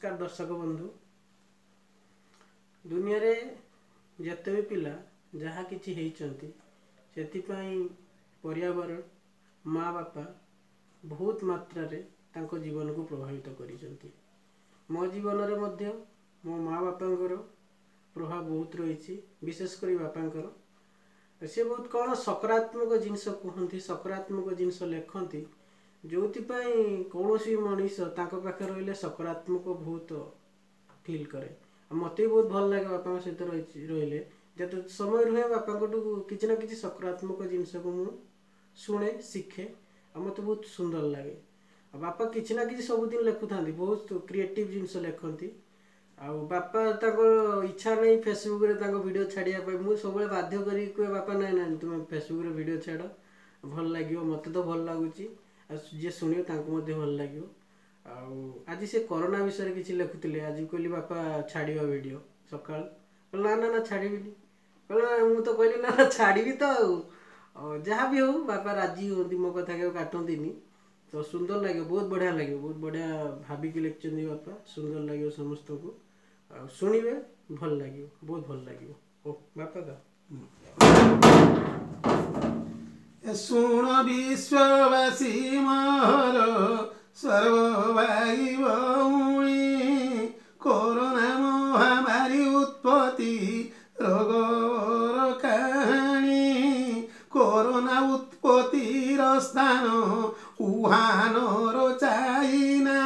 ନମସ୍କାର ଦର୍ଶକ ବନ୍ଧୁ। ଦୁନିଆରେ ଯେତେ ବି ପିଲା ଯାହା କିଛି ହେଇଛନ୍ତି, ସେଥିପାଇଁ ପର୍ୟାବରଣ, ମା ବାପା ବହୁତ ମାତ୍ରାରେ ତାଙ୍କ ଜୀବନକୁ ପ୍ରଭାବିତ କରିଛନ୍ତି। ମୋ ଜୀବନରେ ମଧ୍ୟ ମୋ ମା ବାପାଙ୍କର ପ୍ରଭାବ ବହୁତ ରହିଛି, ବିଶେଷ କରି ବାପାଙ୍କର। ସେ ବହୁତ କ'ଣ ସକାରାତ୍ମକ ଜିନିଷ କୁହନ୍ତି, ସକାରାତ୍ମକ ଜିନିଷ ଲେଖନ୍ତି, ଯେଉଁଥିପାଇଁ କୌଣସି ମଣିଷ ତାଙ୍କ ପାଖରେ ରହିଲେ ସକାରାତ୍ମକ ବହୁତ ଫିଲ୍ କରେ। ଆଉ ମୋତେ ବି ବହୁତ ଭଲ ଲାଗେ ବାପାଙ୍କ ସହିତ ରହିଲେ। ଯେତେ ସମୟ ରୁହେ ବାପାଙ୍କଠୁ କିଛି ନା କିଛି ସକାରାତ୍ମକ ଜିନିଷକୁ ମୁଁ ଶୁଣେ, ଶିଖେ, ଆଉ ମୋତେ ବହୁତ ସୁନ୍ଦର ଲାଗେ। ଆଉ ବାପା କିଛି ନା କିଛି ସବୁଦିନ ଲେଖୁଥାନ୍ତି, ବହୁତ କ୍ରିଏଟିଭ୍ ଜିନିଷ ଲେଖନ୍ତି। ଆଉ ବାପା ତାଙ୍କର ଇଚ୍ଛା ନାହିଁ ଫେସବୁକ୍ରେ ତାଙ୍କ ଭିଡ଼ିଓ ଛାଡ଼ିବା ପାଇଁ। ମୁଁ ସବୁବେଳେ ବାଧ୍ୟ କରିକି କୁହେ, ବାପା ନାଇଁ ନାଇଁ, ତୁମେ ଫେସବୁକ୍ରେ ଭିଡ଼ିଓ ଛାଡ଼, ଭଲ ଲାଗିବ। ମୋତେ ତ ଭଲ ଲାଗୁଛି, ଆଉ ଯିଏ ଶୁଣିବ ତାଙ୍କୁ ମଧ୍ୟ ଭଲ ଲାଗିବ। ଆଉ ଆଜି ସେ କରୋନା ବିଷୟରେ କିଛି ଲେଖୁଥିଲେ। ଆଜି କହିଲି, ବାପା ଛାଡ଼ିବା ଭିଡ଼ିଓ ସକାଳୁ। କହିଲେ, ନା ନା ନା, ଛାଡ଼ିବିନି। କହିଲେ, ନା, ମୁଁ ତ କହିଲି ନା ନା, ଛାଡ଼ିବି ତ। ଆଉ ଯାହା ବି ହଉ, ବାପା ରାଜି ହୁଅନ୍ତି, ମୋ କଥା କେବେ କାଟନ୍ତିନି। ତ ସୁନ୍ଦର ଲାଗିବ, ବହୁତ ବଢ଼ିଆ ଲାଗିବ, ବହୁତ ବଢ଼ିଆ ଭାବିକି ଲେଖିଛନ୍ତି ବାପା। ସୁନ୍ଦର ଲାଗିବ ସମସ୍ତଙ୍କୁ, ଆଉ ଶୁଣିବେ ଭଲ ଲାଗିବ, ବହୁତ ଭଲ ଲାଗିବ। ଓ ବାପା ଗାଅ। ଶୁଣ ବିଶ୍ୱବାସୀ ମୋର ସର୍ବ ଭାଇ ଭଉଣୀ, କରୋନା ମହାମାରୀ ଉତ୍ପତ୍ତି ରୋଗର କାହାଣୀ। କରୋନା ଉତ୍ପତ୍ତିର ସ୍ଥାନ ଉହାନର ଚାଇନା,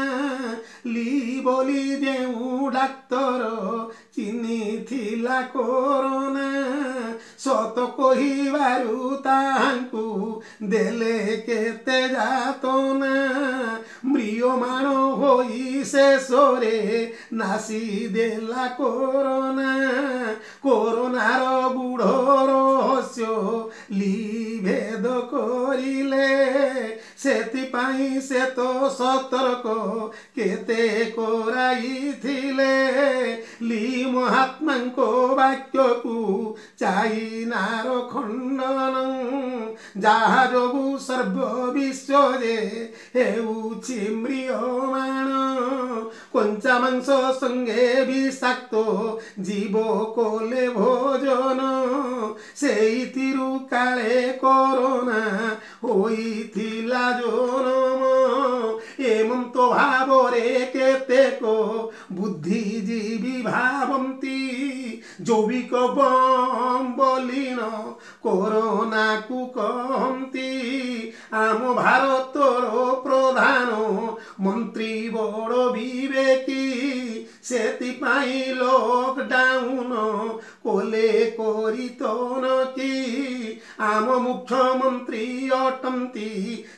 ଲି ବୋଲି ଯେଉଁ ଡାକ୍ତର ଚିହ୍ନିଥିଲା କରୋନା। ସତ କହିବାରୁ ତାହାଙ୍କୁ ଦେଲେ କେତେ ଯାତନା, ମ୍ରିୟମାଣ ହୋଇ ଶେଷରେ ନାଶି ଦେଲା କରୋନା। କରୋନାର ଗୂଢ଼ ରହସ୍ୟ ଲି ଭେଦ କରିଲେ, ସେଥିପାଇଁ ସେ ତ ସତର୍କ କେତେ କରାଇଥିଲେ। ଲି ମହାତ୍ମାଙ୍କ ବାକ୍ୟକୁ ଚାଇନାର ଖଣ୍ଡନ, ଯାହା ଯୋଗୁ ସର୍ବ ବିଶ୍ୱରେ ହେଉଛି ମ୍ରିୟମାଣ। କଞ୍ଚା ମାଂସ ସଙ୍ଗେ ବିଷାକ୍ତ ଜୀବ କଲେ ଭୋଜନ, ସେଇଥିରୁ କାଳେ କରୋନା ହୋଇଥିଲା ଜନମ। ଏମନ୍ତ ଭାବରେ କେତେକ ବୁଦ୍ଧିଜୀବୀ ଭାବନ୍ତି, ଜୈବିକ ବମ୍ ବଲିଣ କରୋନାକୁ କହନ୍ତି। ଆମ ଭାରତର ପ୍ରଧାନ ମନ୍ତ୍ରୀ ବଡ଼ ବିବେକୀ, ସେଥିପାଇଁ ଲକଡାଉନ କଲେ କରି ତନକି। ଆମ ମୁଖ୍ୟମନ୍ତ୍ରୀ ଅଟନ୍ତି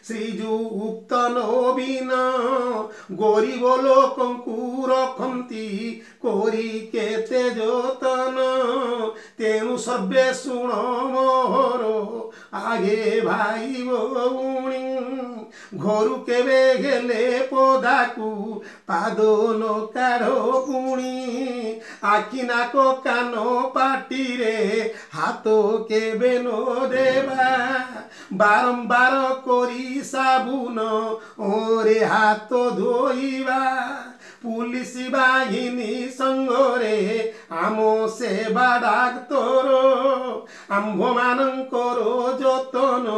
ଶ୍ରୀଯୁକ୍ତ ନବୀନ, ଗରିବ ଲୋକଙ୍କୁ ରଖନ୍ତି କରି କେତେ ଯତନ। ତେଣୁ ସର୍ବେ ଶୁଣ ମୋହର ଆଗେ ଭାଇ ଭଉଣୀ, ଘରୁ କେବେ ହେଲେ ପଦାକୁ ପାଦ ନ କାଢ଼ ପୁଣି। ଆଖି ନାକ କାନ ପାଟିରେ ହାତ କେବେ ନ ଦେବା, ବାରମ୍ବାର କରି ସାବୁନ ଓରେ ହାତ ଧୋଇବା। ପୁଲିସ ବାହିନୀ ସଙ୍ଗରେ ଆମ ସେବା ଡାକ୍ତର, ଆମ୍ଭମାନଙ୍କର ଯତନ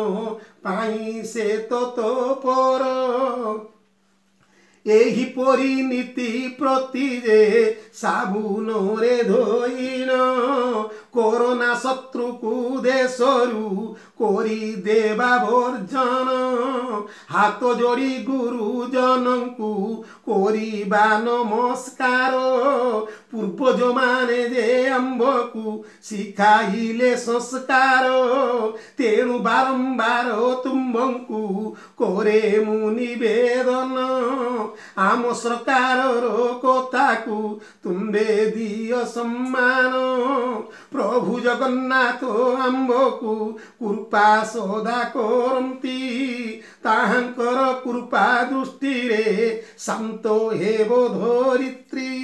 ପାଇଁ ସେ ତତ୍ପର। ଏହିପରି ନୀତି ପ୍ରତି ଯେ ସାବୁନରେ ଧୋଇଣ, କରୋନା ଶତ୍ରୁକୁ ଦେଶରୁ କରିଦେବା ବର୍ଜନ। ହାତ ଯୋଡ଼ି ଗୁରୁଜନଙ୍କୁ କରିବା ନମସ୍କାର, ପୂର୍ବଜମାନେ ଯେ ଆମ୍ଭକୁ ଶିଖାଇଲେ ସଂସ୍କାର। ତେଣୁ ବାରମ୍ବାର ତୁମ୍ଭଙ୍କୁ କରେ ମୁଁ ନିବେଦନ, ଆମ ସରକାରର କଥାକୁ ତୁମ୍ଭେ ଦିଅ ସମ୍ମାନ। ପ୍ରଭୁ ଜଗନ୍ନାଥ ଆମ୍ଭକୁ କୃପା ସଦା କରନ୍ତି, ତାହାଙ୍କର କୃପା ଦୃଷ୍ଟିରେ ଶାନ୍ତ ହେବ ଧରିତ୍ରୀ।